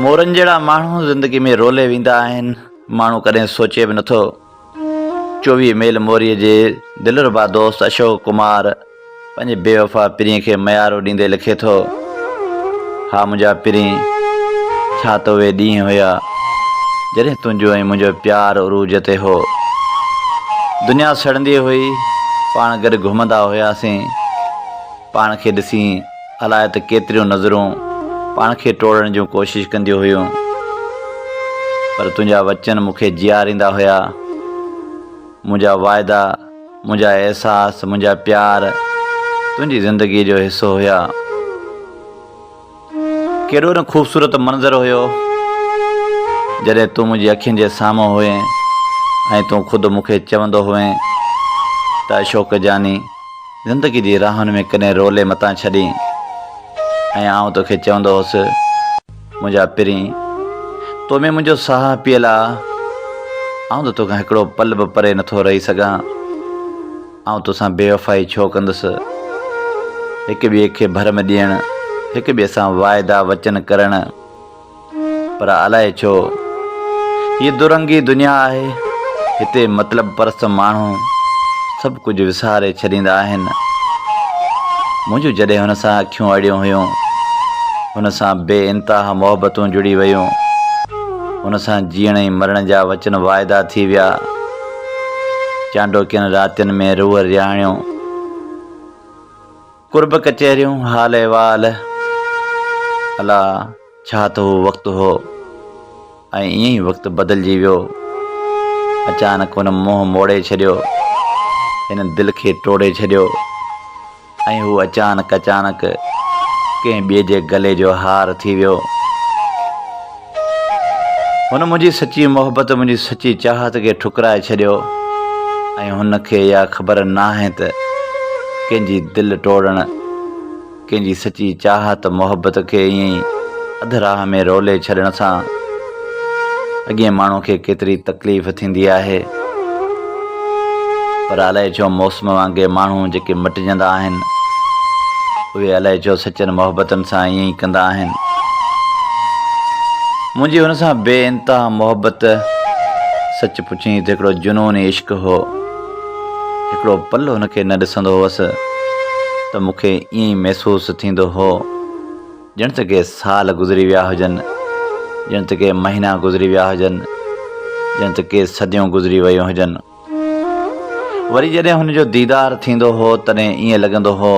مورن جهڙا ماڻهو زندگي ۾ رولي ويندا آهن، ماڻهو ڪڏهن سوچي به نٿو. 24 ميل موريء جي دلربا دوست اشوڪ ڪمار پنهنجي بيوفا پرينء کي ميارو ڏيندي لکي ٿو، ها منهنجا پرين، ڇا ته اهي ڏينهن هيا، جڏهن تنهنجو ۽ منهنجو پيار عروج تي هو. دنيا سڙندي هئي، پاڻ گڏ گهمندا هياسين. پاڻ کي ڏسي الائي ته ڪيتريون نظرون پاڻ کي ٽوڙڻ جون ڪوشش ڪنديون هيون، پر تنهنجا وچن مون کي جياريندا هيا. منهنجا واعدا، منهنجا احساس، منهنجا پيار تنهنجي زندگيء جو حصو هيا. ڪيڏو نه خوبصورت منظر هيو جڏهن تون منهنجي اکين جي سامهون هئين ۽ تون خود مون کي چوندو هئين ته اشوڪ جاني زندگي جي راهن ۾ ڪڏهن رولي متان ڇڏين ۽ آئون توکي چوندو هوس منهنجا پرين تو ۾ منهنجو ساهه پيل آ آئون ته توکان هڪڙو پل به پري نٿو رهي سگهان. آئون توسان بيوفائي ڇو ڪندس؟ هڪ ٻئي کي ڀرم ڏيڻ، هڪ ٻئي سان واعدا وچن ڪرڻ، پر الائي ڇو؟ هيء دورنگي دنيا آهي، هتي مطلب پرست ماڻهو سڀ ڪجهه وساري ڇڏيندا آهن. منهنجون جڏهن هن سان اکيون اڙيون هيون، هن سان بي انتها محبتون جڙي ويون، هن سان جيئڻ ۽ مرڻ جا وچن واعدا ٿي ويا. چانڊوڪين راتين ۾ روح رهاڻيو، قرب ڪچهريون، حال احوال، الا ڇا ته هو وقت هو ۽ ائين ئي وقت بدلجي ويو. اچانڪ هن منهن موڙي ڇڏيو، هن دل کي ٽوڙي ڇڏيو. ۽ هو اچانڪ اچانڪ ڪنهن ٻئي جي گلي جو هار ٿي ويو. هن منهنجي سچي محبت، منهنجي سچي چاهت کي ٺڪرائي ڇڏيو ۽ هن کي اها خبر ناهي ته ڪنهن جي دل ٽوڙڻ، ڪنهن جي سچي چاهت محبت کي ائين ئي اڌ راهه ۾ رولي ڇڏڻ سان اڳئين ماڻهو کي ڪيتري تڪليف ٿيندي آهي. پر الائي ڇو موسم وانگي ماڻهو جيڪي مٽجندا آهن، اهي الائي ڇو سچن محبتن سان ائين ئي ڪندا آهن. منهنجي هن سان بي انتها محبت سچ پڇين ته هڪڙو جنوني عشق هو. هڪڙو پل هن کي نه ڏسندو هوس ته مون کي ائين ئي محسوس ٿيندو هو. ڄڻ ته ڪي سال گذري ويا هجن، ڄڻ ته ڪي مهينا گذري ويا هجن، ڄڻ ته ڪي صديون گذري ويون هجن. وري جڏهن هن جو ديدار ٿيندو هو تڏهن ائين لڳندو هو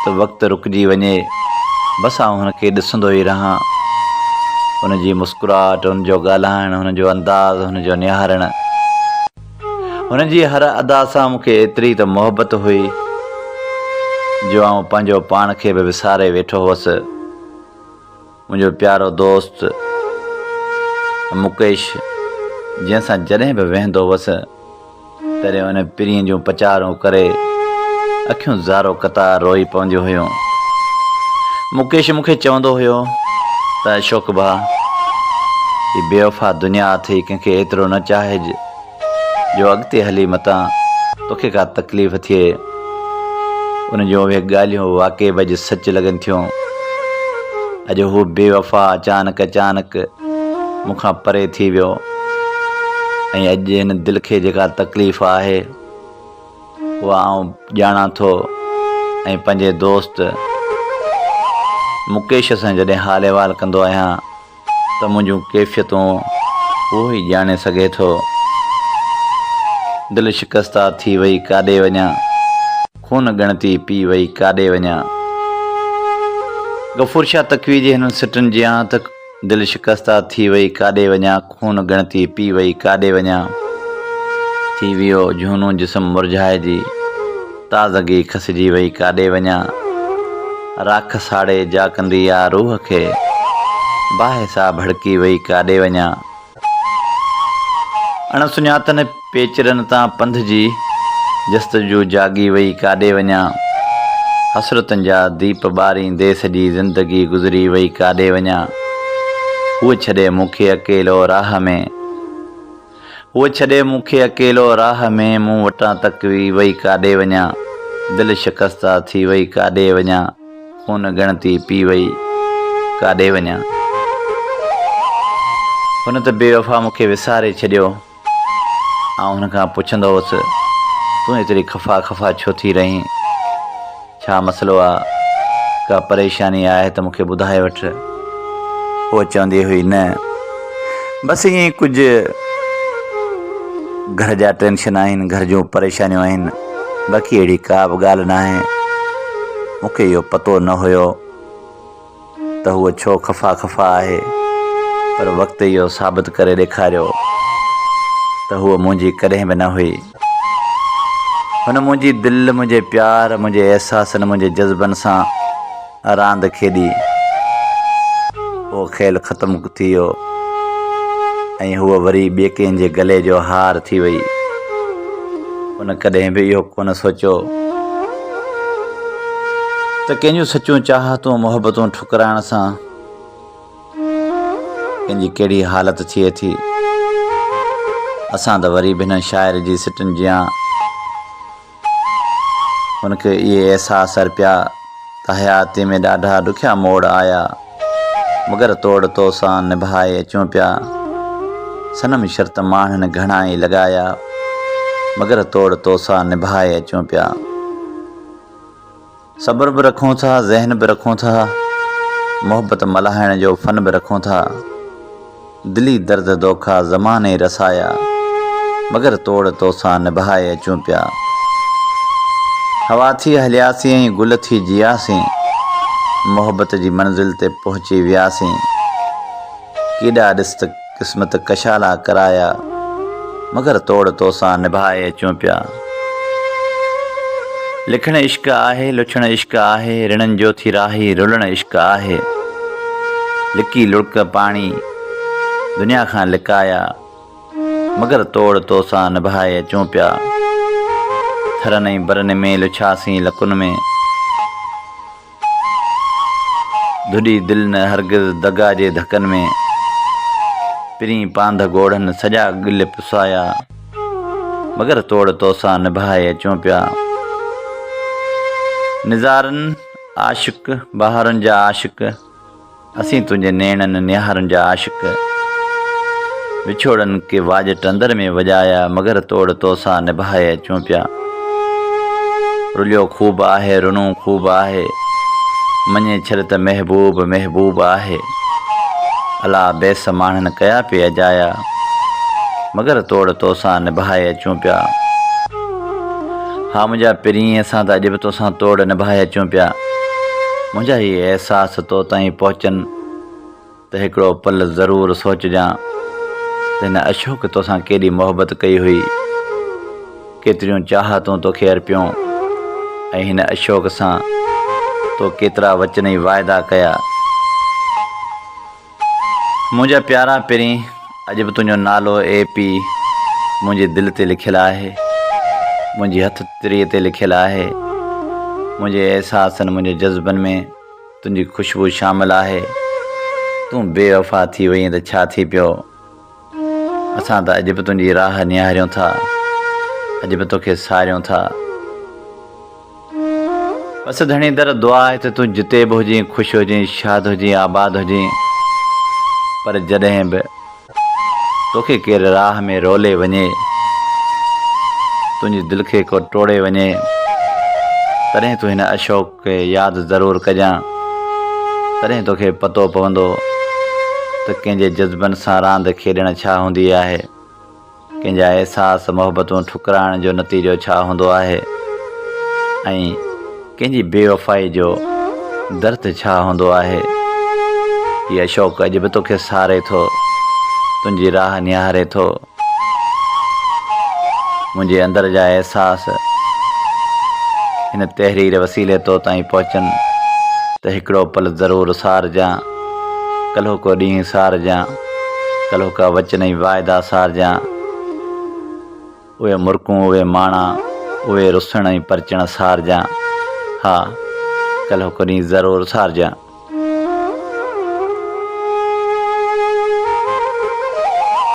ته وقت رڪجي وڃي، بس آئون هن کي ڏسندو ئي رهان. هن جي مسڪراهٽ، هن جو ڳالهائڻ، هن جو انداز، هن جو نهارڻ. هن جي هر ادا سان مون کي ايتري ته محبت هئي جو آئون پنهنجو پاڻ کي به وساري ويٺو هوس. منهنجو پيارو دوست مڪيش جنهن سان جڏهن به ويهندو هوس تڏهن ان پرينء جون پچارون ڪري اکيون زارو قطار روئي پونديون هيون. مڪيش مون کي چوندو هيو ته اشوڪ ڀاء هي بيوفا دنيا اٿئي ڪنهن کي ايترو نه چاهج جو اڳتي هلي متان توکي ڪا تڪليف ٿئي. ان جون اهي ڳالهيون واقعي به اڄ سچ لڳن ٿيون. اڄ هو بي وفا اچانڪ اچانڪ مون کان پري ٿي ويو ۽ اڄ هن دل کي جيڪا تڪليف آهي اها آئون ڄاڻان ٿو ۽ پنهنجي دوست مڪيش سان جڏهن حال احوال ڪندو آهيان ته منهنجون ڪيفيتون اهو ئي ڄاڻي سگهي ٿو. دل شڪسته ٿي وئي ڪاڏي وڃان، خون ڳڻتي پي وئي ڪاڏي وڃان. غفور شاهه تقوي جي هنن سٽن جيان ته دل شڪسته ٿي وئي ڪاڏي وڃان، خون ڳڻتي پي وئي ڪاڏي وڃان. ٿي ويو جهونو جسم مرجهائجي. تازگي کسجي وئي ڪاڏي وڃان. راک ساڙي جا ڪندي آ روح کي. باهه سا ڀڙڪي وئي ڪاڏي وڃان. اڻ سڃاتن پيچرن تان پنڌ جي. جستجو جاڳي وئي ڪاڏي وڃان. حسرتن جا ديپ ٻاريندي سڄي زندگي گذري وئي ڪاڏي وڃان. هوء ڇڏي مون کي اڪيلو راهه ۾. هوء ڇڏي مون کي اڪيلو راهه ۾، مون وٽان تڪوي وئي ڪاڏي وڃان، دل شڪسته ٿي وئي ڪاڏي وڃان، خون ڳڻتي پي وئي ڪاڏي وڃان. هن ته بي وفا مون کي وساري ڇڏيو. آئون هن کان پڇندو هوس، تون ايتري خفا خفا ڇو ٿي رهين؟ ڇا مسئلو آ؟ ڪا پريشاني آهي ته مون کي ٻڌائي وٺ. هوء چوندي هئي، نه، بس ائين ئي ڪجهه گهر جا ٽينشن آهن، گهر جون پريشانيون آهن، باقي اهڙي ڪا به ڳالهه ناهي. مون کي اهو پتو نه هيو. ته هوء ڇو خفا خفا آهي، پر وقت اهو ثابت ڪري ڏيکاريو ته هوء منهنجي ڪڏهن به نه هئي. هن منهنجي دل، منهنجي پيار، منهنجي احساسن، منهنجي جذبن سان راند کيڏي. اهو کيل ختم ٿي ويو ۽ هوء وري ٻئي ڪنهن جي گلي جو هار ٿي وئي. هن ڪڏهن به اهو ڪونه سوچيو ته ڪنهن جون سچيون چاهتون محبتون ٺڪرائڻ سان ڪنهن جي ڪهڙي حالت ٿئي ٿي. اسان ته وري به هن شاعر جي سٽن جيان هن کي اهي احساس ارپيا ته حياتيء ۾ ڏاڍا ڏکيا موڙ آيا، مگر توڙ توسان نڀائي اچون پيا. صنم شرط ماڻهن گهڻا ئي لڳايا، مگر توڙ توسان نڀائي اچون پيا. صبر به رکون ٿا، ذهن به رکون ٿا، محبت ملهائڻ جو فن به رکون ٿا. دلي درد دوکا زماني رسايا، مگر توڙ توسان نڀائي اچون پيا. هوا ٿي هلياسين ۽ گل ٿي جياسين، محبت جي منزل تي پهچي وياسين. ڪيڏا ڏس ته قسمت ڪشالا ڪرايا، مگر توڙ توسان نڀائي اچون پيا. لکڻ عشق آهي، لڇڻ عشق آهي، رڻن جو ٿي راهي رلڻ عشق آهي. لڪي لڙڪ پاڻي دنيا کان لڪايا، مگر توڙ توسان نڀائي اچون پيا. ٿرن ۽ برن ۾ لڇاسين لڪن ۾، ڌڏي دل نه هرگز دغا جي ڌڪن ۾. پرين پانڌ ڳوڙهن سڄا ڳل پسايا، مگر توڙ توسان نڀائي اچون پيا. نظارن عاشق بهارن جا عاشق، اسين تنهنجي نيڻن نهارن جا عاشق. وڇوڙن ڪي واڄٽ اندر ۾ وڄايا، مگر توڙ توسان نڀائي اچون پيا. رليو خوب آهي رنو خوب آهي، مڃي ڇڏ ته محبوب محبوب آهي. الا بيس ماڻهن ڪيا پي اجايا، مگر توڙ توسان نڀائي اچون پيا. ها منهنجا پرين اسان ته اڄ به توسان توڙ نڀائي اچون پيا. منهنجا هي احساس تو تائين پهچن ته هڪڙو پل ضرور سوچجان ته هن اشوڪ توسان ڪيڏي محبت ڪئي هئي، ڪيتريون چاهتون توکي ارپيون ۽ هن اشوڪ سان تو ڪيترا وچن ۽ واعدا ڪيا. منهنجا پيارا پرين، اڄ به تنهنجو نالو اي پي منهنجي دل تي لکيل آهي، منهنجي هٿ تريء تي لکيل آهي، منهنجي احساسن، منهنجي جذبن ۾ تنهنجي خوشبو شامل آهي. تون بي وفا ٿي وئين ته ڇا ٿي پيو؟ اسان ته اڄ به تنهنجي راهه نهاريون ٿا، اڄ به توکي ساريون ٿا. بس ڌڻي در دعا آهي ته تون جتي به هجين خوش هجين، شاد هجين، آباد هجين، پر جڏهن به توکي ڪير راهه ۾ رولي وڃي، تنهنجي دل کي ڪو ٽوڙي وڃي، تڏهن تون هن اشوڪ کي ياد ضرور ڪجان، تڏهن توکي پتو پوندو ته ڪنهن جي جذبن سان راند کيڏڻ ڇا هوندي آهي. ڪنهن جا احساس محبتون ٺڪرائڻ جو نتيجو ڇا هوندو آهي ۽ ڪنهن جي بي وفائي جو درد ڇا هوندو آهي. هي اشوڪ اڄ به توکي ساري ٿو، تنهنجي راهه نهاري ٿو. منهنجي اندر جا احساس هن تحرير وسيلي تو تائين پهچن ته هڪڙو پل ضرور سارجان. ڪلهوڪو ڏينهن سارجان، ڪلهوڪا وچن ۽ واعدا سارجان، اهي مرڪون، اهي ماڻا، اهي رسڻ ۽ پرچڻ سارجان، ها، ڪلهوڪو ڏينهن ضرور سارجان.